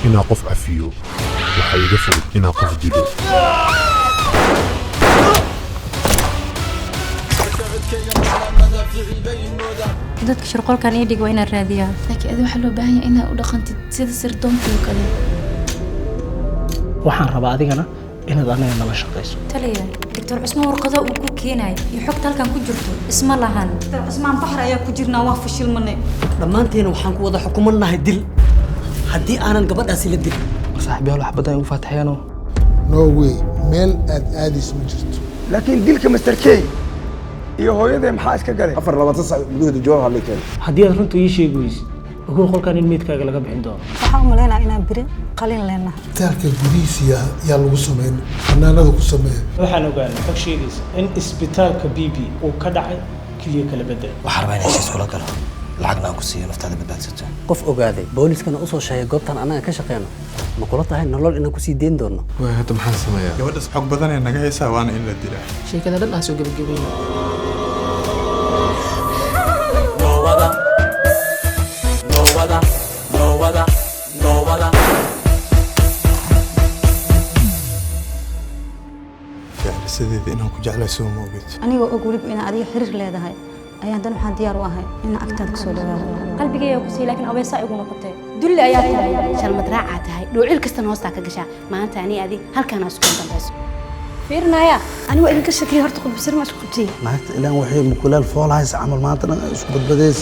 Inaa qof cafiyo waxaa iga fudud inaa qof dilo. Dadka shirqoolkan ii dhig waa inaan raadiyaa. Laakiin adi waxaa loo baahan yahay inaad u dhaqantid sida sirdoonka oo kale. Waxaan rabaa adigana inaad anaga nala shaqayso. Taliya, Doctor Cusmaan warqado uu ku keenayo iyo xogta halkan ku jirto isma lahan. Cusmaan, baxar ayaa ku jirnaa, waa fashilmanay. Dhammaanteena waxaan ku wada xukumannahay dil haddii aanan gabadhaasi la dilin. Saaxiibyaal, wax badan ay u faatixeenoo. No way, meel aad aadayso ma jirto. Laakiin dilka Master K iyo hooyadee maxaa iska galay? 24 sac gudaheeda jawaab hadlay keen. Haddii aad runta ii sheegi weysid, ogow qolkan in meydkaaga laga bixin doono. Waxaan u maleynayaa inaan beri qalin leenahay. Isbitaalka gudihiisa yaa lagu sameyn fanaanada ku sameeya. Waxaan ogaanay xog sheegaysa in isbitaalka B B uu ka dhacay keliya kala bedel. Waxaan rabaa in heshiis kula galo, lacagna aan ku siiyo, naftaada badbaadsato. Qof ogaaday booliskana usoo sheegay goobtan annaga ka shaqeyno, ma kula tahay nolol inaan kusii deyn doono? Waay, hadda maxaan sameeyaa? Gabadhaas xog badanee naga haysaa, waana in la dilaa. Sheekada dhan aan soo gebagabayno. Nowada, nowada, nowada, nowada. Jeclisadeeda, inaan ku jeclay soo ma ogid? Anigoo og weliba inaa adiga xiriir leedahay ayaa haddana waxaan diyaar u ahay inaan agtaada kusoo dhawaado. Qalbigayga ku siiyey, laakiin abeesaa igu noqotay. Dulli ayaa tahay. Shalmad raacaa tahay, dhoocil kastana hoostaa ka gashaa. Maanta ani adi halkaanaa isku dambayso. Fiirinaya, ani waa idinka shakiyay horta. Qudbisir ma isku qabtay? Naagta ilaan waxay mukulaal foolhays camal, maanta dhan isku badbadeys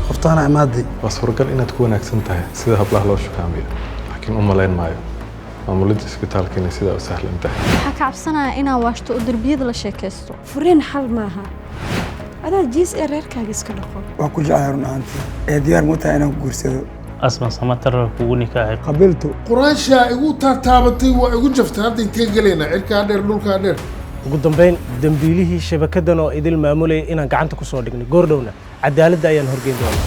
qoftaana imaaday. Waa suuragal inaad ku wanaagsan tahay sida hablaha loo shukaamiyo, laakiin u malayn maayo maamulidda isbitaalka inay sidaa u sahlan tahay. Waxaa ka cabsanayaa inaan waashto oo derbiyada la sheekaysto. Furiin xal maaha, adaa jiis ee reerkaaga iska dhaqo. Waan ku jeclahay run ahaantii, ee diyaar ma tahay inaan ku guursado? Asma Samatar kugu nikaaxay. Qabiltu. Quraashaa igu taataabatay, waa igu jaftay. Hadda intee gelaynaa? Cirkaa dheer, dhulkaa dheer. Ugu dambayn, dembiilihii shabakadan oo idil maamulayay inaan gacanta ku soo dhignay, goordhowna cadaaladda ayaan horgeyn doonaa.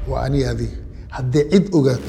Waa ani adiga. Haddii cid ogaato.